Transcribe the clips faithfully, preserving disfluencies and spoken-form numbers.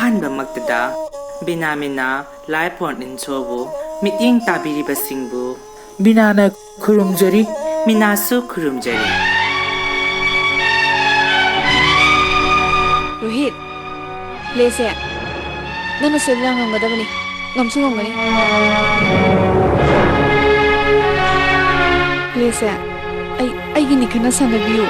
ꯑꯍꯥꯟꯕꯃꯛꯇꯗ Bina Meena life on ꯏꯟꯁꯣꯕꯨ ꯃꯤꯠꯌꯦꯡ ꯇꯥꯕꯤꯔꯤꯕꯁꯤꯡꯕꯨ ꯕꯤꯅꯥꯅ ꯈꯨꯔꯨꯝꯖꯔꯤ꯫ ꯃꯤꯅꯥꯁꯨ ꯈꯨꯔꯨꯝꯖꯔꯤ꯫ ꯔꯣꯍꯤꯠ, ꯄ꯭ꯂꯦꯁꯦ ꯅꯪꯅ ꯁꯣꯏꯗꯅ ꯉꯝꯒꯗꯕꯅꯤ꯫ ꯉꯝꯁꯨ ꯉꯝꯒꯅꯤ꯫ ꯄ꯭ꯂꯦꯁꯦ ꯑꯩ, ꯑꯩꯒꯤꯅꯤ, ꯈꯟꯅ ꯁꯥꯟꯅꯕꯤꯌꯨ꯫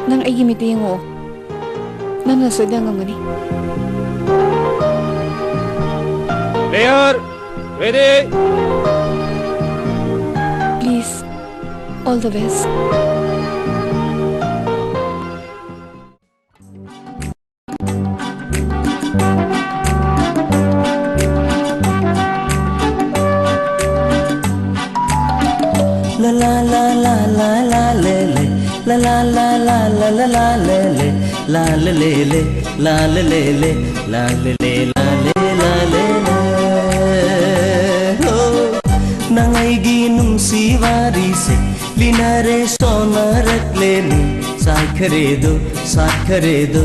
ꯅꯪ ꯑꯩꯒꯤ ꯃꯤꯠꯇ ꯌꯦꯡꯉꯛꯑꯣ꯫ ꯅꯪꯅ ꯁꯣꯏꯗꯅ ꯉꯝꯒꯅꯤ꯫ Player, ready? Please, all the best. La la la la la la le le. La la la la la la la le le. La le le le. La le le le. La le le la le la le le. Oh, ꯅꯪ ꯑꯩꯒꯤ ꯅꯨꯡꯁꯤ ꯋꯥꯔꯤꯁꯦ ꯂꯤꯅꯔꯦ ꯁꯣꯟꯅꯔꯛꯂꯦꯅꯦ꯫ ꯁꯥꯠꯈꯔꯦꯗꯣ, ꯁꯥꯠꯈꯔꯦꯗꯣ,